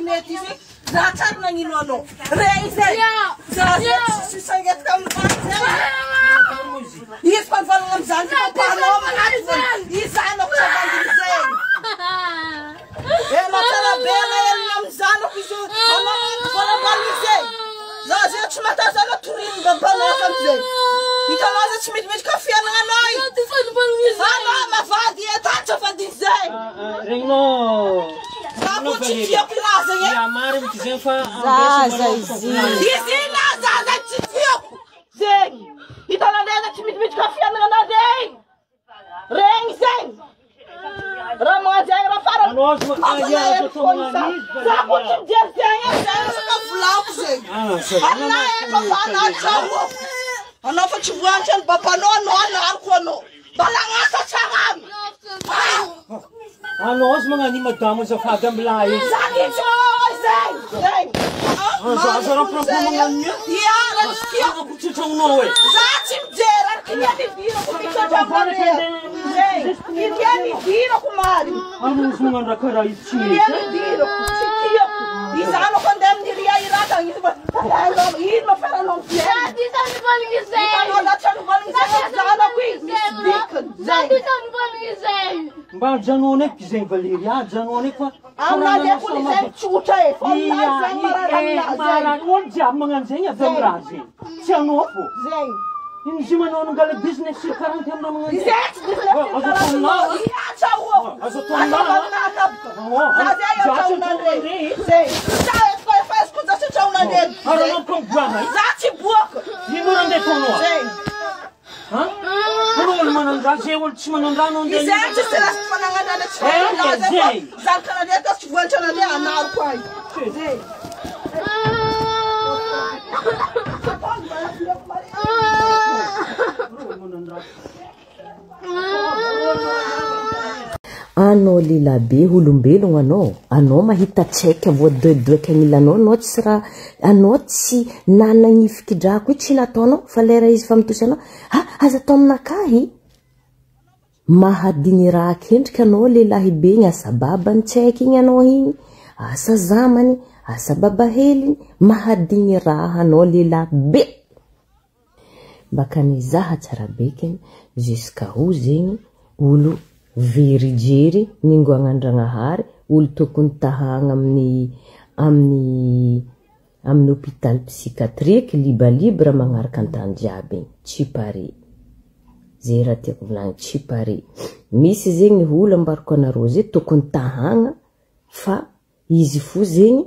Kine ty zegny za tsary nagnino anao. Re izay. Za zay tsy sangetaka amin'ny raha zay. Izy fa nivalagna amizany ty papanao magnatona. Izanako tsy avandiny zegny. Ela tsara be alahelona amin'ny zanako izy io. Anao volambalina izy e. Za zay tsy matahotra anao torino babanao tamizay. Hitanao zay tsy mety fiainana anao io. Anao mavady e, tany tsy avadiny zay. Regninao. Za koa tsy tiako raha zegny e. Ya marigny ty zegny fa Zaza izy io. Izy io na zaza tsy tiako. Zegny. Hitanao ndray tsy mety fiainana anao zegny. Regny zegny. Raha magnanjegny raha farany. Anao azo Mampalahelo azo fo iza. Za koa tsy mijery zegny e, zegny resaka volako zegny. Anah efa fanatsaroako. Anao fa tsy voanitra ny babanao anao anariko anao. Mba lagnasa tsarano. Anao azo magnano i madame azafady ambilahy io. Za mihitsy zegny. Zegny. Azo azo raha magnano io. Ia raha tsy tiako. Ako tsy tragnonao e. Za tsy mijery ary kinia nidirako mihitsy hatramin'ny Zegny. Kinia nidirako marigny. Anao azo magnano raha karaha io tsy Kinia mety. nidirako. Tsy tiako. Izanako andeha amin'ny ria iraka izy fa ino ma faranao mijery. Hitanao za tsy anovalagna zegny zanako igny misy dikany. Zegny. Mba ajanona eky zegny Valérie, ajanona eky fa Aminahy ndraiky olo zegny tsotra e. Fa aminahy zegny marary aminahy zegny. Marary olo jiaby magnano zegny avy amin'ny raha zegny. Tsy anao fô. Zegny. Ino izy manao nangala business sur 40 aminao magnano zegny. Izay tsy business Azo ataonao. Ia tsaroako. Azo ataonao. Ataonao kabaka. Oh, Za zay za tsy ataonandre. Zegny. Za efa efa izy koa za tsy ataonandre. Ary anao koa miboaha. Za tsy boaka. Ino raha andeha ataonao? Zegny. Ha? Anao olo manan-draha, zay olo tsy manan-draha anao andeha. Izay tsy tsy raha fanagnanana tsy Eh, fanagnana zay. fa zanakanandre ka tsy voantranandre anariko ahy. Zegny. Anao lehilahy be olombelogno anao, anao mahita tsaiky voadoedoeky agnilanao anao tsy raha anao tsy nanagnifiky drako io tsy nataonao fa lera izy fa mitosy anao ah aza atao aminakahy. Mahadigny raha akendriky anao lehilahy be igny asa babany tsaiky igny anao igny, asa zamany, asa babaheliny, mahadigny raha anao lehilahy be. Baka nizaha tsara bekiny jusqu'à où zegny olo very jery ningoagnan-dragnahary, olo tokony tahagna amin'ny amin'ny amin'ny hôpital psychiatrique libre libre magnaraka an-tany jiaby igny, tsy pare. Zay raha tiako volagny, tsy pare. Misy zegny olo ambarako anareo zay tokony tahagna fa izy fo zegny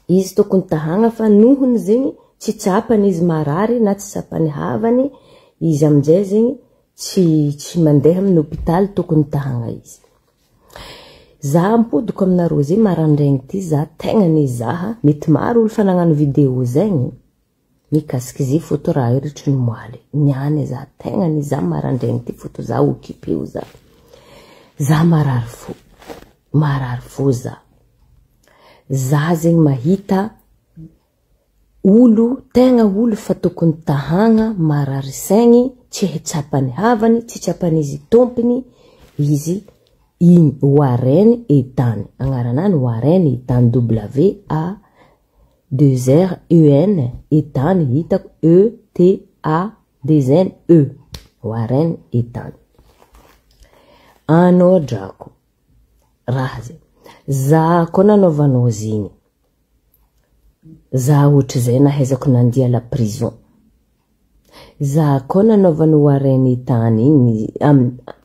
izy tokony tahagna fa nohony zegny tsy tsapany izy marary na tsy tsapany havany izy aminjay zegny tsy tsy mandeha amin'ny hôpitaly tokony tahagna izy. Za ampodiko aminareo zay marandraigny ty za tegna nizaha mety maro olo fa nagnano vidéo zegny mikasiky izy foto raha io ritry ny moaly. Niany za tegna nizaha marandraigny ty foto za occupé io za. Za marary fo. Marary fo za. Za zegny mahita olo tegna olo fa tokony tahagna marary saigny tsy tsapany havany tsy tsapan'izy tompony izy igny Warren Ethan agnaranany Warren Ethan W A 2 R U N Ethan hitako E T A 2 N E Warren Ethan anao drako raha zay za koa nanaovanao zegny za ohatry nahaizako nandia la prison za koa nanaovany Warren Ethan igny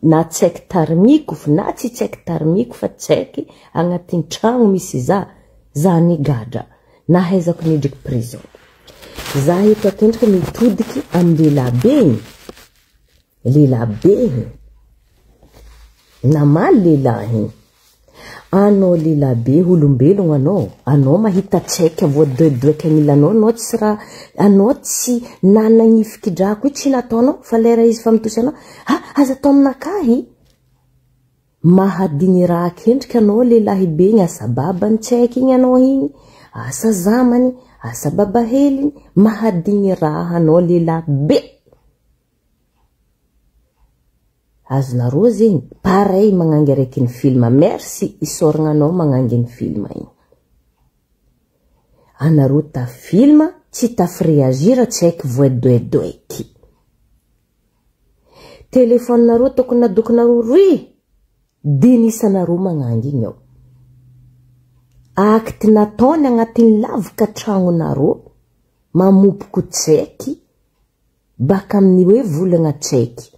na tsy haiky tarimiko fo na tsy tsy haiky tarimiko fa tsy haiky agnatin'ny tragno misy za za nigadra nahaizako nidriky prison za eto akendriky mitodiky amy lehilahy be igny lehilahy be igny namaly lehilahy igny anao lehilahy be olombelogno anao anao mahita tsaiky voadoedoeky agnilanao anao tsy raha anao tsy nanagnifiky drako io tsy nataonao fa lera izy fa mitosy anao ah aza atao aminakahy. Mahadigny raha akendriky anao lehilahy be igny asa babany tsaiky igny anao igny, asa zamany, asa babaheliny, mahadigny raha anao lehilahy be. Azonareo zegny pareil magnangy araiky ny film. Merci isaoragna anao magnangy ny film igny. Anareo ta film tsy taf reagir tsy haiko voedoedoeky. Téléphone nareo tokony nadokonareo roy dinisanareo magnangy igny ao. Acte nataony agnatin'ny lavaka tragnonareo mamopoko tsaiky baka amin'ny hoe volagna tsaiky.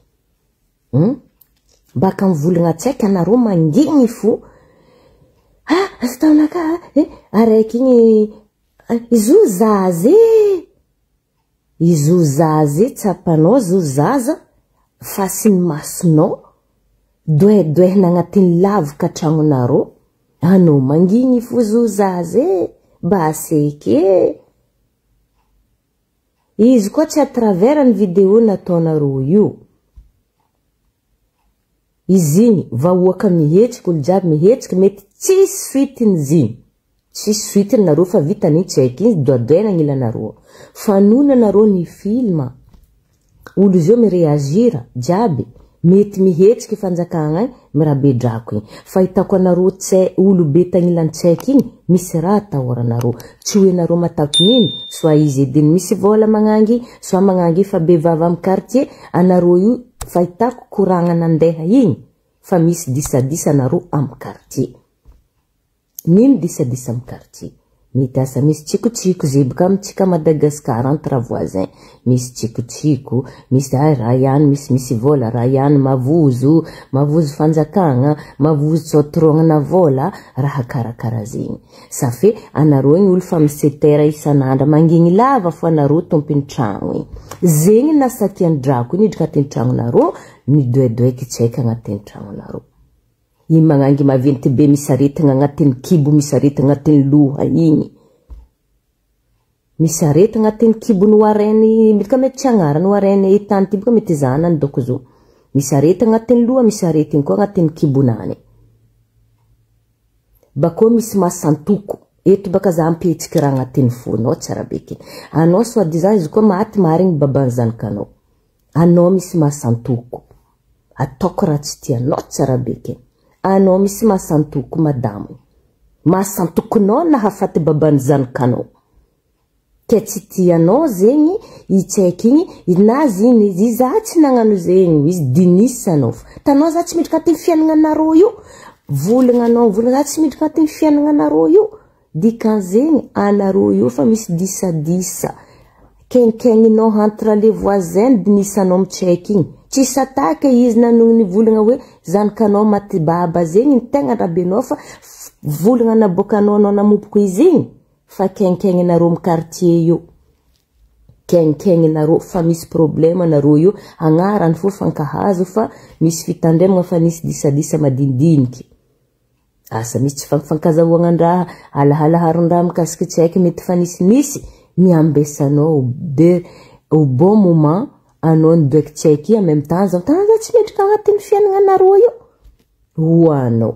Baka amin'ny volagna tsaiky anareo mangigny fo. Ah, azo taonaka eh, araiky igny izo zaza e. Izo zaza e, tsapanao zo zaza fa sy ny masonao doedoehina agnatin'ny lavaka tragnonareo. Anao mangigny fo zo zaza e, baseky e. Izy koa tsy à travers ny vidéo nataonareo io. Izy igny vahoaka mihetsiky, olo jiaby mihetsiky, mety tsisy suite-ny izy igny. Tsisy suite-ny nareo fa vita ny tsy haiko igny doadoena agnilanareo. Fa nony anareo ny film, olo izy io mireagir jiaby, mety mihetsiky fanjakagna igny, mirabedrako igny. Fa hitako anareo tsay olo be tagnilany tsaiky igny, misy raha atahoranareo. Tsy hoe nareo matako nino, soit izy ediny misy vola magnangy, soit magnangy fa be vava amy quartier, anareo io fahitako koragna nandeha igny, fa misy disadisa anareo amy quartier. Nino disadisa amy quartier? Mety asa misy tsikotsiko zebaka amitsika Madagasikara entre voisin. Misy tsikotsiko, misy ay raha ihany misy vola, raha ihany mavozo, mavozo fanjakagna, mavozo tsotrôgnana vola, raha karakara zegny. Ça fait anareo igny olo fa misetera isan'andro mangigny lava fo anareo tompony tragno igny. Zegny nasakian'ny drako igny niditra agnatin'ny tragnonareo, nidoedoeky tsy haiko agnatin'ny tragnonareo. Igny magnangy maventy be misy aretigna agnatin'ny kibo, misy aretigna agnatin'ny loha igny. Misy aretigna agnatin'ny kibony hoareny, mety ka mety tsy agnarany hoareny etany ty boka mety zanany doko zo. Misy aretigna agnatin'ny loha, misy aretigna koa agnatin'ny kibonany. Bakô misy masantoko. Eto baka za ampihetsiky raha agnatin'ny fonao tsara be ke. Anao soi disant izy koa maty marigny baban'ny zanakanao. Anao misy masantoko. Ataoko raha tsy tianao tsara be ke. Anao misy masantoko madamo. Masantokonao nahafaty baban'ny zanakanao. Ke tsy tianao zegny itsaiky igny na ziny izy za tsy nagnano zegny izy dinisanao. Tanao za tsy miditra agnatin'ny fiaignanareo io. Volagnanao volagna za tsy miditra agnatin'ny fiaignanareo io. Dikan'zegny anareo io fa misy disadisa. Kenkegninao entre les voisins dinisanao mitsaiky igny. Tsisy ataka izy nanogny volagna hoe zanakanao maty baba zegny ny tegna rabenao fa volagna naboakanao anao namopoko izy igny. Fa kenkegninareo amy quartier io. Kenkegninareo fa misy problème anareo io. Agnarany fo fankahazo fa misy fitandremagna fa nisy disadisa madinidiniky. Asa misy tsy fampifankazahoagnan-draha, alahalaharon-draha mikasiky tsy haiko mety fa nisinisy niambesanao de au bon moment anao nidoeky tsy haiko en même temps zao tany za tsy mendrika agnatin'ny fiaignanareo io. Ho anao.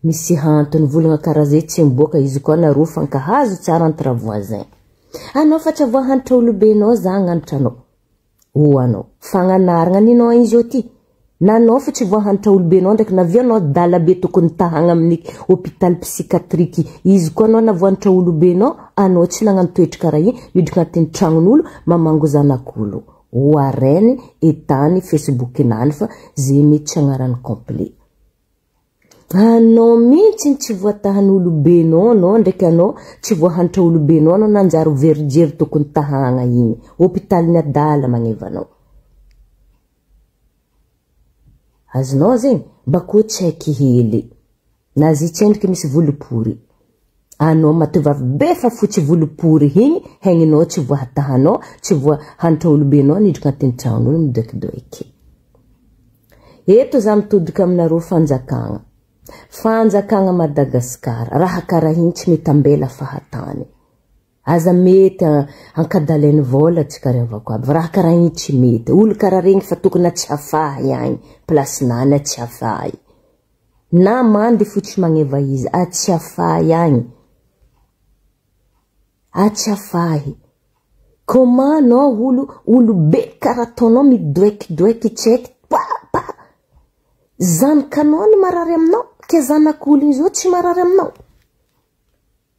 Misy antony volagna karaha zay tsy miboaka izy koa anareo fankahazo tsara entre voisin. Anao fa tsy avoahanitra olobenao za hagnanitra anao. Ho anao. Fagnanaragna ninao izy io ty. Nanao fa tsy voahanitra olobenao ndraiky navianao dala be tokony tahagna amin'ny hôpital psychiatrique. Izy koa anao navoanitra olobenao, anao tsy nagnano toetry karaha igny, miditra agnatin'ny tragnon'olo, mamango zanak'olo. Ho areny etany Facebook-nany fa ze mety tsy agnarany complet. Anao mihitsy tsy voatahan'olobenao anao ndraiky anao tsy voahanitra olobenao anao nanjary verijery tokony tahagna igny. Hôpitalin'ny adala magnevanao. Azonao zegny bakoa tsy haiky hely. Na zy tsy endriky misy volopory. Anao matovavy be fa fotsy volopory igny, haigninao tsy voahatahanao, tsy voahanitra olobenao niditra agnatin'ny tragnon'olo midoekidoeky. Eto za mitodika aminareo fanjakagna. Fanjakagna Madagasikara, raha karaha igny tsy mety ambela fahatany. Aza mety ankadalainy vola tsika ry havako aby. Raha karaha igny tsy mety. Olo karaha regny fa tokony tsy afahy agny. Place-nany tsy afahy. Na mandy fo tsy magneva izy, atsy afahy agny. Atsy afahy. Comment anao olo be karaha ataonao midoekidoeky tsy haiko pa pa. Zanakanao ny marary aminao, ke zanak'olo igny zao tsy marary aminao.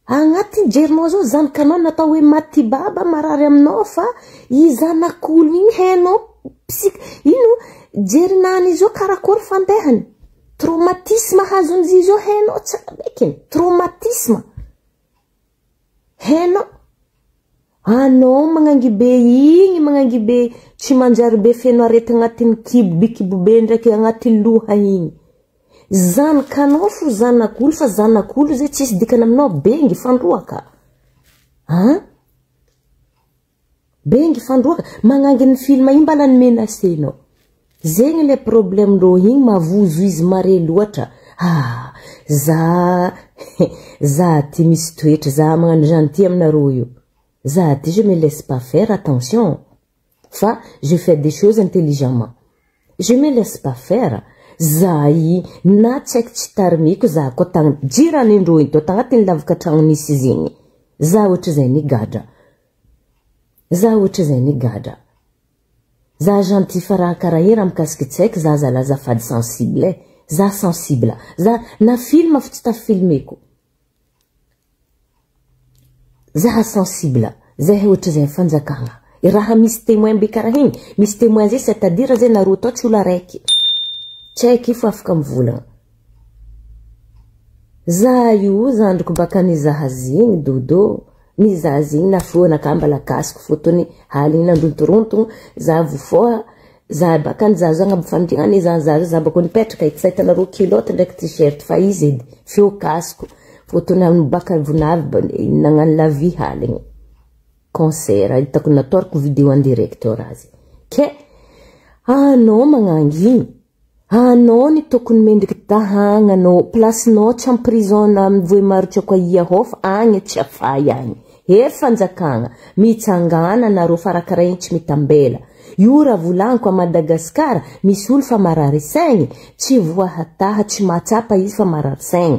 Agnatin'ny jerinao zao zanakanao natao hoe maty baba marary aminao fa i zanak'olo igny hainao psy- ino jerinany zao karakory fandehany. Traumatisme azon'izy zao hainao tsara bekiny. Traumatisme. Hainao. Anao magnangy be igny magnangy be tsy manjary be feno aretina agnatin'ny kibo be kibo be ndraiky agnatin'ny loha igny. Zanakanao fo zanak'olo fa zanak'olo zay tsisy dikany aminao bengy fandroaka. An? Bengy fandroaka. Magnangy ny film iny mbala ny menacenao. Zegny le problème ndrô igny mavozo izy mare loatra. Ah, za za ty misy toetra, za magnano gentil aminareo io. Za ty je me laisse pas faire, attention. Fa je fais des choses intelligemment. Je me laisse pas faire. Za i na tsy haiko tsy tarimiko za koa tagny jiranindreo iny tô tagnatin'ny lavaka tragno nisy izy igny. Za ohatry nigadra. Za ohatry nigadra. Za gentil fa raha karaha iny raha mikasiky tsy haiko za zala azafady sensible e. Za sensible. Za na film fa tsy tafilmeko. Za sensible. Zay ohatry zay fanjakagna. Raha misy témoin be karaha igny, misy témoin zay c'est-à-dire zay nareo tao tsy olo araiky. Tsy haiko io fa afaka mivolagna. Za io zandriko baka nizaha zigny dodo. Nizaha zigny nafoanaka mbala kasiko fôtony aligny nandrontorontogno za vofoha za baka nizaha za agnabo fandriagna nizaha za za bako nipetraka tsy hitanareo culotte ndraiky t-shirt fa izy edy feo kasiko fôtony baka vonavy nagnano la vie aligny. Concert hitako nataoko vidéo en direct raha zay. Ke anao magnangy igny anao ny tokony mendriky tahagna anao placenao tsy en prison na amy voemaro tsy ako aia ao fa agny tsy afay agny. Hery fanjakagna mitsangana anareo fa raha karaha igny tsy mitambela. Io raha volagniko a Madagasikara misy olo fa marary saigny tsy voahataha tsy mahatsapa izy fa marary saigny.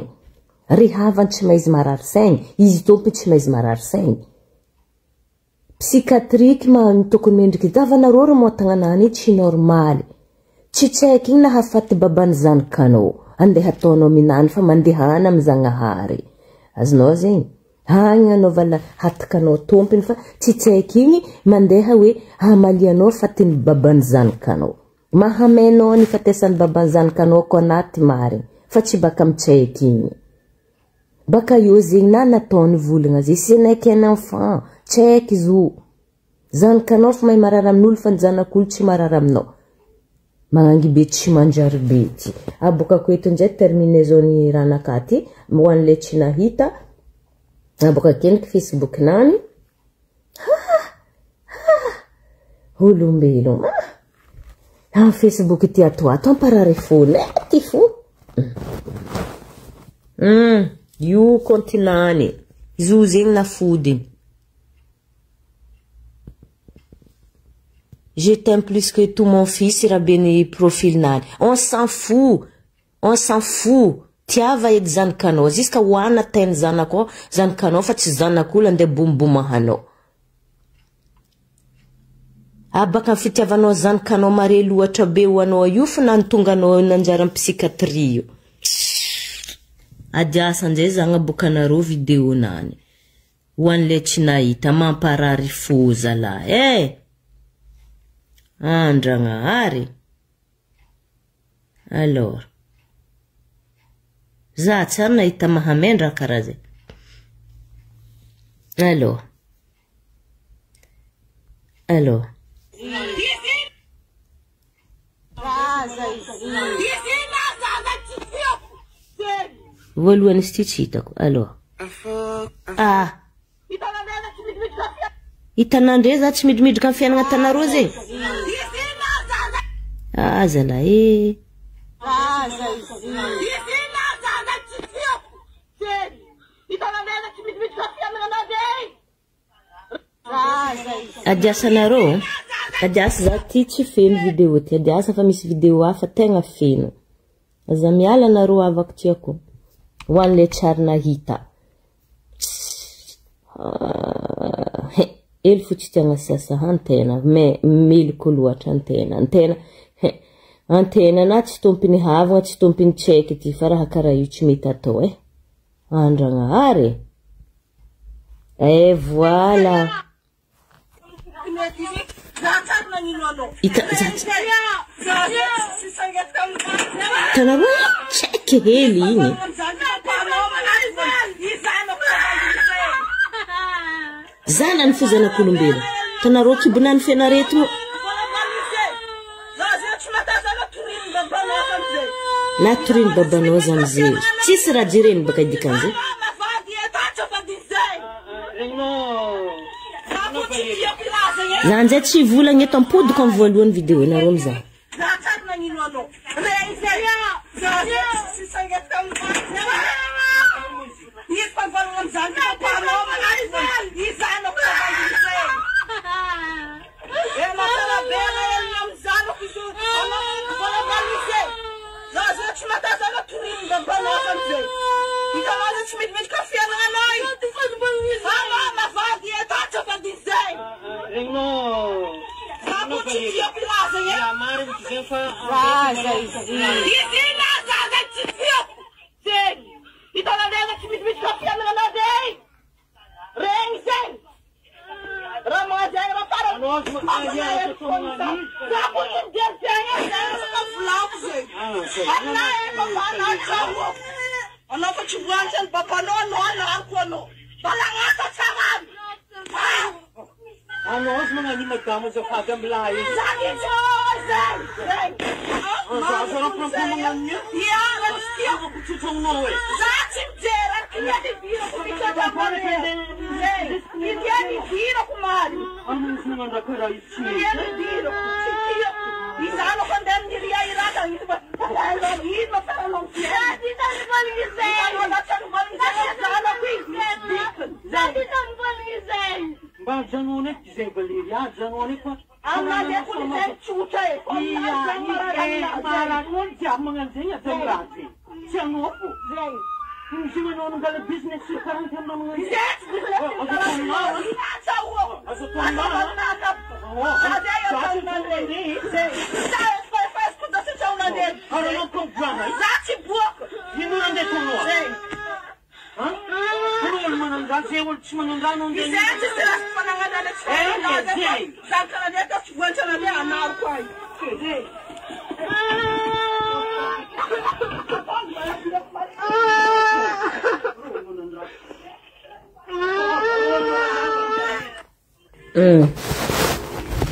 Ry havany tsy mahay izy marary saigny, izy tompony tsy mahay izy marary saigny. Psychiatrique ma tokony mendriky davanareo ro motagnanany tsy normaly. Tsy tsaiky igny nahafaty babany zanakanao. Andeha ataonao minany fa mandehana amy Zagnahary. Azonao zegny? Agny anaovana hatakanao tompony fa tsy tsaiky igny mandeha hoe hamalianao fatiny babany zanakanao. Mahamainao ny fatesan'ny babany zanakanao ko anaty marigny fa tsy baka mitsaiky igny. Baka eo zegny na nataony volagna zay ce n'est qu'un enfant tsy haiko izy io. Zanakanao fa mahay marary amin'olo fa ny zanak'olo tsy marary aminao. Magnangy be tsy manjary be ty. Abokako eto injay terminaison ny raha ty ho an'le tsy nahita. Aboka akendriky Facebook nany. Olombelogno. Ah, Facebook ty ato ato amparary fo ty fo. Io kontinany. Izy io zegny nafodiny. Je t'aime plus que tout mon fils, raha profil nany. On s'en fout. On s'en fout. Tiava edy zanakanao. Jusqu'à hoana teny zanakao, zanakanao fa tsy zanak'olo andeha bombomahanao. Abaka ny fitiavanao zanakanao mare loatra be ho anao io fa nantonga anao nanjary amy psychiatrie io. Adiasa anjay za agnaboakanareo vidéo nany. Ho an'le tsy nahita mamparary fo zalahy e. Andragnahary. Alors. Za tsy ary nahita mahamendra karaha zay. Alors. Alors. Voalohany izy ty tsy hitako. Alors. Ah. Hitanandre za tsy midrimidrika amin'ny fiainana tanareo zegny. Ah zalahy e. Adiasanareo, adiasa za ty tsy feno vidéo ty, adiasa fa misy vidéo hafa tegna feno. Aza miala anareo avako tiako. Ho an'le tsary nahita. Ely fo tsy tiagna siasa antena, mais meliko loatra antena. Antena, antena na tsy tompony havagna, tsy tompony tsaiky ty fa raha karaha io tsy mety atao e. Andragnahary. Et voilà. Ita Hitanareo tsy haiko hely igny. Zanany fo zanak'olombelona. Hitanareo kibonany feno aretigny. Na toriny babanao zany zay. Tsisy raha jereny baka dikan'izay. Za njay tsy hivolagna eto ampodiko amin'ny voalohany vidéo nareo mizaha.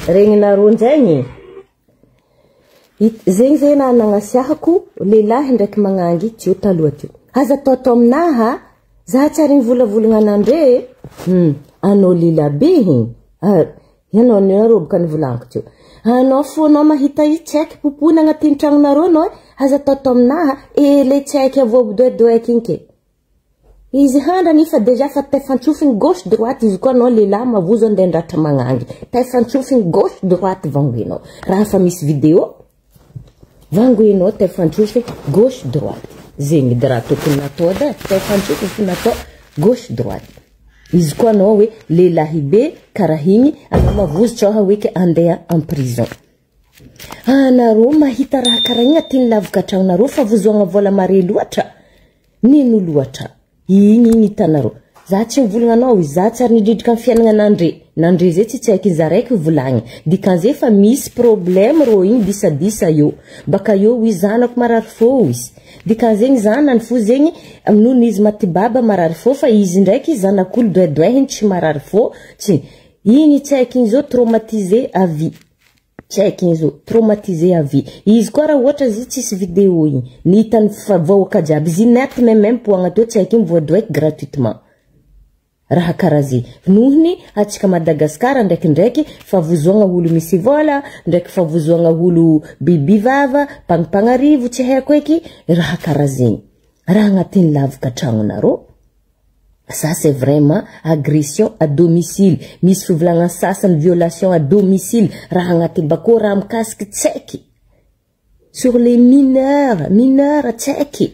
Regninareo ndraigny zegny zay na nagnasiahako lehilahy ndraiky magnangy teo taloha teo. Aza ataotao aminaha, za tsy ary nivolavolagna anandre. Anao lehilahy be igny. Ianao nareo boka nivolaniko teo. Anao fo anao mahita io tsy haiko popona agnatin'ny tragnonareo anao. Aza ataotao aminaha, ele tsy haiko avao doedoeky igny ke. Izy handrany fa déjà fa tefantsofiny gauche droite izy koa anao lehilahy mavozo andeha andratra magnangy. Tefantsofiny gauche droite vangoenao. Raha fa misy vidéo vangoenao tefantsofiny gauche droite. Zegny edy raha tokony natao edy tefantsofiny fo natao gauche droite. Izy koa anao hoe lehilahy be karaha igny anao mavozo tsôha hoe ke andeha en prison. Anareo mahita raha karaha igny atin'ny lavaka tragnonareo fa vozoagna vola mare loatra. Nino loatra. Igny igny hitanareo. Za tsy mivolagna anao, za tsy ary nidridrika amin'ny fiainana nandre. Nandre zay tsy haiko izy araiky volagny. Dikan'izay fa misy problème rô igny disadisa eo. Baka eo izy zanako marary fô izy. Dikan'izegny zanany fo zegny noho izy maty baba marary fô fa izy ndraiky zanak'olo doedoehiny tsy marary fô. Tsy igny tsy haiko igny zao traumatisé à vie. Tsy haiko igny zao traumatisé à vie. Izy koa raha ohatra izy tsisy vidéo igny. Ny hitany vahoaka jiaby izy net même même poagna teo tsy haiko igny voadoeky gratuitement. Raha karaha zay. Nohony atsika Madagasikara ndraikindraiky fa vozoagna olo misy vola, ndraiky fa vozoagna olo biby vava, mpagnimpagnarivo tsy haiko eky, raha karaha zegny. Raha agnatin'ny lavaka tragnonareo. Ça c'est vraiment agression à domicile. Misy fivolagna sasany violation à domicile. Raha agnaty bako raha mikasiky tsaiky. Sur les mineurs, mineurs tsaiky.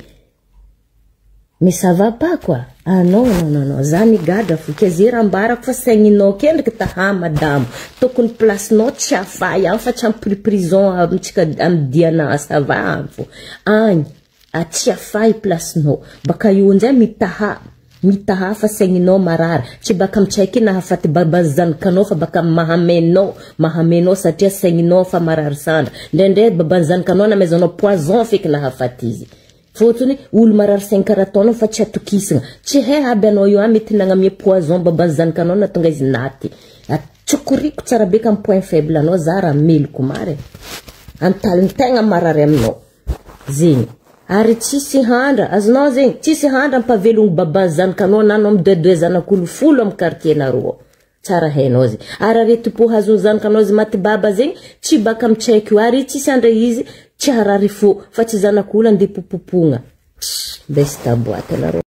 Mais ça va pas quoi. Ah non non non non, za migadra fo ke zay raha ambarako fa saigninao kendriky taha madamo. Tokony placenao tsy afay agny fa tsy ampy prison amitsika amy diana ça va agny fo. Agny atsy afay placenao. Baka io anzay mitaha. Mitahafa saigninao marary. Tsy baka amy tsaiky nahafaty baban'ny zanakanao fa baka amy mahamenao. Mahamenao satria saigninao fa marary sandra. Ndraindray baban'ny zanakanao namezanao poison feky nahafaty izy. Fôtony olo marary saigny karaha ataonao fa tsy atokisagna. Tsy hay aby anao io mety nagnamia poison baban'ny zanakanao nahatonga izy naty. Atsokoriko tsara be ka amy point faible anao za raha meloko mary. Antaliny tegna marary aminao. Zegny. Ary tsisy handra, azonao zegny, tsisy handra ampavelogno baban'ny zanakanao na anao midoedoe zanak'olo 10 amy quartier nareo ao. Tsara hainao zegny. Ary aretim-po hazon'ny zanakanao izy maty baba zegny, tsy baka amy tsaiky io. Ary tsisy andra izy tsy harary fo, fa tsy zanak'olo andeha popopogna. Baisse ta boîte anareo.